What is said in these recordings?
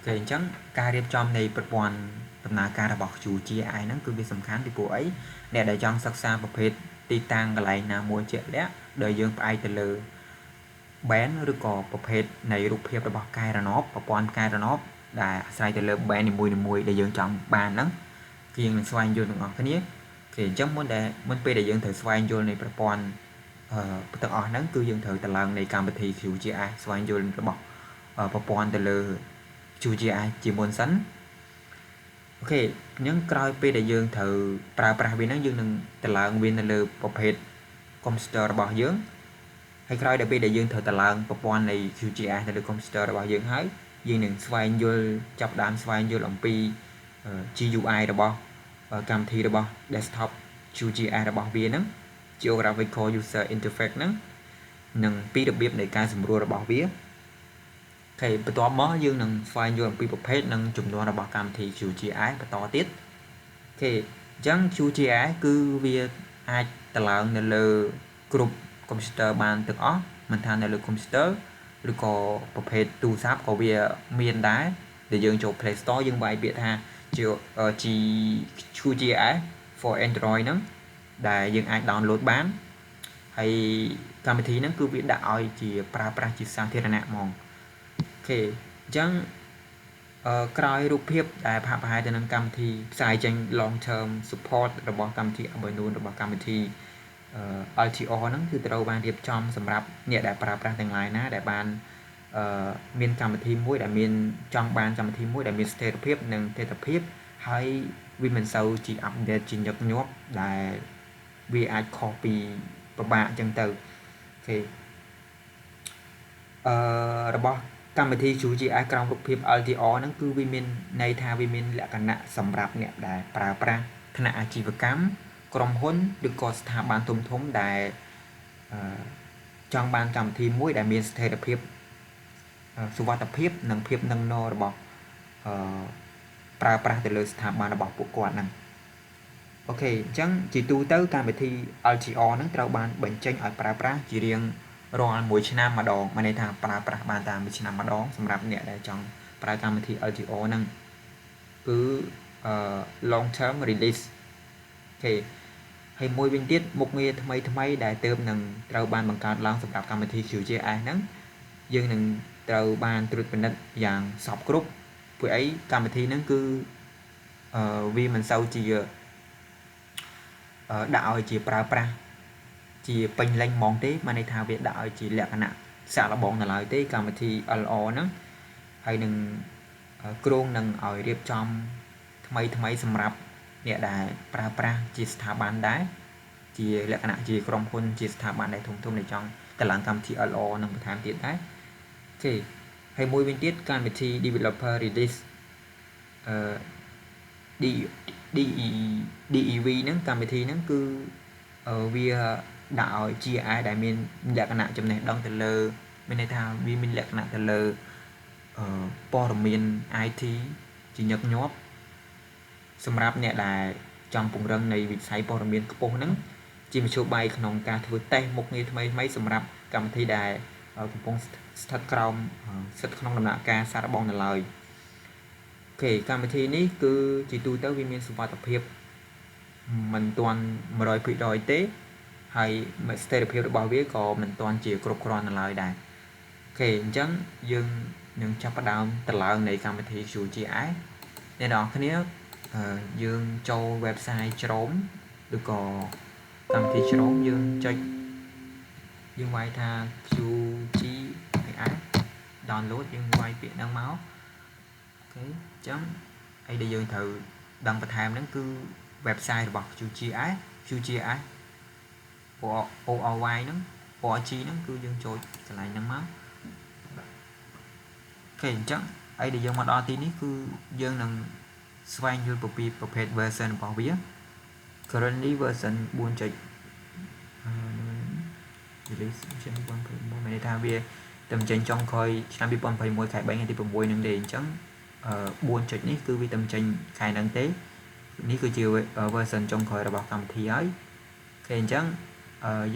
គេអញ្ចឹងការរៀបចំនៃប្រព័ន្ធដំណើរការរបស់ QGIS ហ្នឹងគឺវាសំខាន់ពីព្រោះអីអ្នកដែលចង់សិក្សាប្រភេទទីតាំងកន្លែងណាមួយជាក់លាក់ដោយយើងផ្អែកទៅលើ band ឬក៏ប្រភេទនៃរូបភាពរបស់កែរណបប្រព័ន្ធកែរណបដែលអាស្រ័យទៅលើ band នីមួយៗដែលយើងចង់បានហ្នឹងគឺយើងនឹងស្វែងយល់ទាំងអស់គ្នាគេអញ្ចឹងមុនពេលដែលយើងត្រូវស្វែងយល់នៃប្រព័ន្ធអឺទាំងអស់ហ្នឹងគឺយើងត្រូវតឡើងនៃកម្មវិធី QGIS ស្វែងយល់របស់ប្រព័ន្ធទៅលើ QGIS ជាមុនសិន OK អញ្ចឹងក្រោយពេលដែលយើងត្រូវប្រើប្រាស់វាហ្នឹងយើងនឹងតឡើងវានៅលើប្រភេទ computer របស់យើងហើយក្រោយដល់ពេលដែលយើងត្រូវតឡើងប្រព័ន្ធនៃ QGIS នៅលើ computer របស់យើងហើយយើងនឹងស្វែងយល់ចាប់ផ្ដើមស្វែងយល់អំពី GUI របស់កម្មវិធីរបស់ desktop QGIS របស់វាហ្នឹង Geographical User Interface ហ្នឹងនិងពីរបៀបនៃការសម្រួលរបស់វា OK បន្ទាប់មកយើងនឹងស្វែងយល់អំពីប្រភេទនិងចំនួនរបស់កម្មវិធី QGIS បន្តទៀត OK អញ្ចឹង QGIS គឺវាអាចតឡើងនៅលើគ្រប់កុំព្យូទ័របានទាំងអស់មិនថានៅលើកុំព្យូទ័រឬក៏ប្រភេទទូរស័ព្ទក៏វាមានដែរដែលយើងចូល Play Store យើងវាយពាក្យថា G QGIS for Android ហ្នឹងដែលយើងអាច download បានហើយកម្មវិធីហ្នឹងគឺវាដាក់ឲ្យជាប្រើប្រាស់ជាសាធារណៈហ្មង OK អញ្ចឹងអឺក្រោយរូបភាពដែលប្រហាក់ប្រហែលទៅនឹងកម្មវិធីផ្សាយចេញ long term support របស់កម្មវិធី Abandon របស់កម្មវិធី LTR ហ្នឹងគឺត្រូវបានរៀបចំសម្រាប់អ្នកដែលប្រើប្រាស់ទាំងឡាយណាដែលបានអឺមានកម្មវិធីមួយដែលមានចង់បានកម្មវិធីមួយដែលមានស្ថិរភាពនិងស្ថិរភាពហើយវាមិនសូវជា update ជាញឹកញាប់ដែលវាអាចខុសពីពិបាកអញ្ចឹងទៅ OK អឺរបស់កម្មវិធី QGIS ក្រោមរូបភាព LTR ហ្នឹងគឺវាមានន័យថាវាមានលក្ខណៈសម្រាប់អ្នកដែលប្រើប្រាស់ថ្នាក់អាជីវកម្មក្រុមហ៊ុនឬក៏ស្ថាប័នធំធំដែលអឺចង់បានកម្មវិធីមួយដែលមានស្ថិរភាពសុវត្ថិភាពនិងភាពនឹងនរបស់អឺប្រើប្រាស់ទៅលើស្ថាប័នរបស់ពួកគាត់ហ្នឹង OK អញ្ចឹងជាទូទៅកម្មវិធី LTR ហ្នឹងត្រូវបានបញ្ចេញឲ្យប្រើប្រាស់ជារៀងរាល់មួយឆ្នាំម្ដងមានន័យថាប្រើប្រាស់បានតាមមួយឆ្នាំម្ដងសម្រាប់អ្នកដែលចង់ប្រើកម្មវិធី LTR ហ្នឹងគឺអឺ long term release OK ហើយមួយវិញទៀតមុខងារថ្មីថ្មីដែលទើបនឹងត្រូវបានបង្កើតឡើងសម្រាប់កម្មវិធី QGIS ហ្នឹងយើងនឹងត្រូវបានត្រួតពិនិត្យយ៉ាងសព្វគ្រប់ព្រោះអីកម្មវិធីហ្នឹងគឺអឺវាមិនសូវជាដាក់ឲ្យជាប្រើប្រាស់ជាពេញលេញហ្មងទេបានន័យថាវាដាក់ឲ្យជាលក្ខណៈសាកល្បងនៅឡើយទេកម្មវិធី LR ហ្នឹងហើយនឹងគ្រោងនឹងឲ្យរៀបចំថ្មីថ្មីសម្រាប់អ្នកដែលប្រើប្រាស់ជាស្ថាប័នដែរជាលក្ខណៈជាក្រុមហ៊ុនជាស្ថាប័នដែលធំធំដែលចង់តឡើងកម្មវិធី LR នឹងបន្ថែមទៀតដែរ OK ហើយមួយវិញទៀតកម្មវិធី developer release អឺ D D DEV ហ្នឹងកម្មវិធីហ្នឹងគឺវាដាក់ឲ្យ GIS ដែលមានលក្ខណៈចំណេះដឹងទៅលើមានន័យថាវាមានលក្ខណៈទៅលើព័ត៌មាន IT ជាញឹកញាប់សម្រាប់អ្នកដែលចង់ពង្រឹងនៃវិស័យព័ត៌មានខ្ពស់ហ្នឹងជាមធ្យោបាយក្នុងការធ្វើតេស្តមុខងារថ្មីថ្មីសម្រាប់កម្មវិធីដែលកំពុងស្ថិតក្រោមស្ថិតក្នុងដំណាក់កាលសាកល្បងនៅឡើយ OK កម្មវិធីនេះគឺជាទូទៅវាមានសុវត្ថិភាពមិនទាន់100%ទេហើយស្ថិរភាពរបស់វាក៏មិនទាន់ជាគ្រប់គ្រាន់នៅឡើយដែរ OK អញ្ចឹងយើងនឹងចាប់ផ្ដើមតឡើងនៃកម្មវិធី QGIS អ្នកនរគ្នាយើងចូល website Chrome ឬក៏កម្មវិធី Chrome យើងចុចយើងវាយថា QGIS download យើងវាយពាក្យហ្នឹងមក OK អញ្ចឹងអីដែលយើងត្រូវដឹងបន្ថែមហ្នឹងគឺ website របស់ QGIS QGIS ORY ហ្នឹង ORG ហ្នឹងគឺយើងចូលកន្លែងហ្នឹងមក OK អញ្ចឹងអីដែលយើងមកដល់ទីនេះគឺយើងនឹងស្វែងយល់ពីប្រភេទ version របស់វា currently version 4. Release ឆ្នាំ2021មានន័យថាវាតែចេញចុងក្រោយឆ្នាំ2021ខែ3ថ្ងៃទី6នឹងទេអញ្ចឹង4ចុចនេះគឺវាតែចេញខែហ្នឹងទេនេះគឺជា version ចុងក្រោយរបស់កម្មវិធីហើយ OK អញ្ចឹង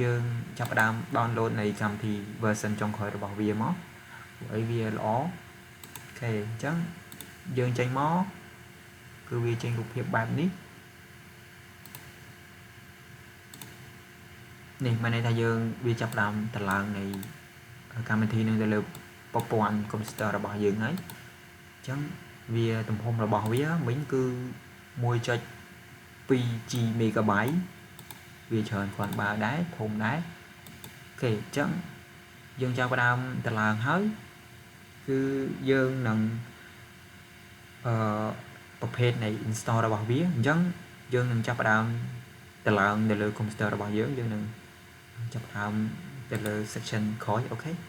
យើងចាប់ផ្ដើម download នៃកម្មវិធី version ចុងក្រោយរបស់វាមកព្រោះអីវាល្អ OK អញ្ចឹង យើងចេញមកគឺវាចេញរូបភាពបែបនេះនេះមានន័យថាយើងវាចាប់ផ្ដើមតម្លើងនៃកម្មវិធីនឹងទៅលើប្រព័ន្ធកុំព្យូទ័ររបស់យើងហើយអញ្ចឹងវាទំហំរបស់វាមិញគឺ 1.2 G MB វាច្រើនគ្រាន់បើដែរធំដែរ OK អញ្ចឹងយើងចាប់ផ្ដើមតម្លើងហើយគឺយើងនឹងអឺប្រភេទនៃ install របស់វាអញ្ចឹងយើងនឹងចាប់ផ្ដើមតម្លើងនៅលើ computer របស់យើងយើងនឹងចាប់ផ្ដើមទៅលើ section ក្រោយ OK។